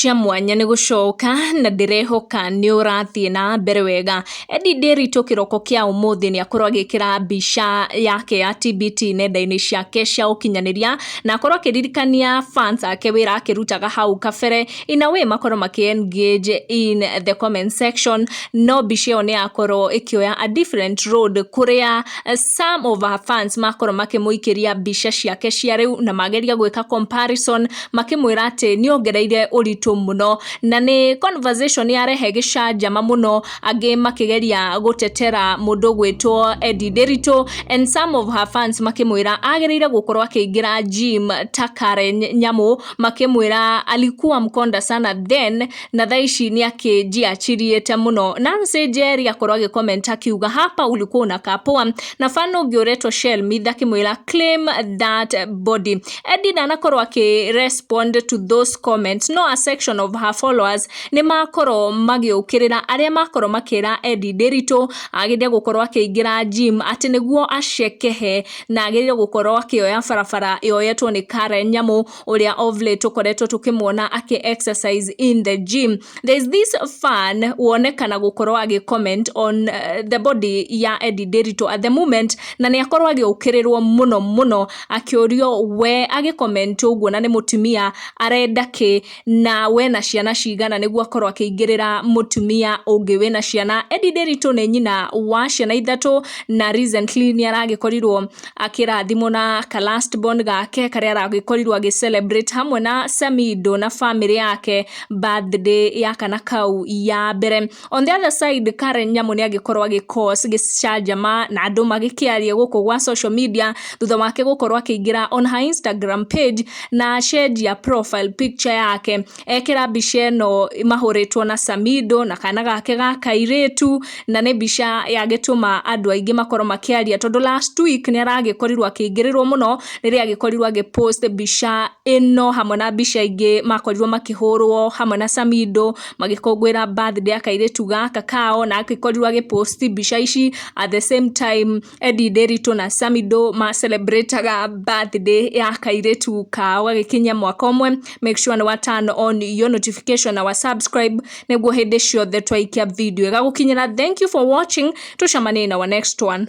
Cia mwanya nĩ gũcoka na ndĩrehoka nĩ ũrathiĩ na mbere wega. Eddie Nderitu kĩroko kĩa ũmũthĩ nĩ akorwo agĩkĩra mbica yake ya TBT nenda-inĩ ciake cia ũkinyanĩria na akorwo akĩririkania fans ake wĩra akĩrutaga hau kabere, in a way makorwo makĩ engage in the comment section. No mbica ĩyo nĩ yakorwo ĩkĩoya a different road, kũrĩa some of her fans makorwo makĩmũikĩria mbica ciake cia rĩu na mageria gwĩka comparison, makĩmwĩra atĩ nĩ ongereire ũritũ mũno, na nĩ conversation yarehe gĩcanjama mũno, angĩ makĩgeria gũtetera mũndũ ũgwĩtwo Eddie Nderitu and some of her fans makĩmwĩra agĩrĩire gũkorwo akĩingĩra gym ta Karen Nyamu, makĩmwĩra alikuwa mkonda sana then na thaa ici nĩ akĩjiachiriĩte mũno. Nancy Njeri akorwo agĩcomment akiuga, "Hapa ulikuwa unakaa poa," na fan ũngĩ ũretwo Shelmith akĩmwĩra, "Claim that body." Eddie ndanakorwo akĩ respond to those comments, no a section of her followers nĩ makorwo magĩũkĩrĩra arĩa makorwo makĩra Eddie Nderitu agĩrĩire gũkorwo akĩingĩra gym atĩ nĩguo acekehe na agĩrĩire gũkorwo akĩoya barabara yoyetwo nĩ Karen Nyamu, ũrĩa of late tũkoretwo tũkĩmuona akĩ exercise in the gym. There is this fan wonekana gũkorwo agĩ comment on the body ya Eddie Nderitu at the moment, na nĩ akorwo agĩũkĩrĩrwo mũno mũno, akĩũrio we agĩcomment ũguo na nĩ mũtumia arenda kĩ, na we na ciana cigana nĩguo akorwo akĩingĩrĩra mũtumia ũngĩ wĩna ciana. Eddie Nderitu nĩ nyina wa ciana ithatũ, na recently nĩ aragĩkorirwo akĩrathimwo na ka last born gake, karĩa aragĩkorirwo agĩ celebrate hamwe na Samido na family yake birthday ya kana kau ya mbere. On the other side, Karen Nyamu nĩ agĩkorwo agĩ cause gĩcanjama na andũ magĩkĩaria gũkũ gwa social media thutha wake gũkorwo akĩingĩra on her Instagram page na acenjia profile picture yake, ekĩra mbica ĩno mahũrĩtwo na Samido na kana gake ga kairĩtu, na nĩ mbica yagĩtũma andũ aingĩ makorwo makĩaria, tondũ last week nĩ aragĩkorirwo akĩingĩrĩrwo mũno rĩrĩa agĩkorirwo agĩpost mbica ĩno hamwe na mbica ingĩ makorirwo makĩhũrwo hamwe na Samido magĩkũngũĩra birthday ya kairĩtu gaka kao, na agĩkorirwo agĩpost mbica ici at the same time Eddie Nderitu na Samido ma celebrataga birthday ya kairĩtu kao gagĩkinyia mwaka ũmwe. Make sure nĩ wa turn on your notification na wa subscribe nĩguo hĩndĩ ciothe twaikia video ĩgagũkinyĩra. Thank you for watching, tucemanie in our next one.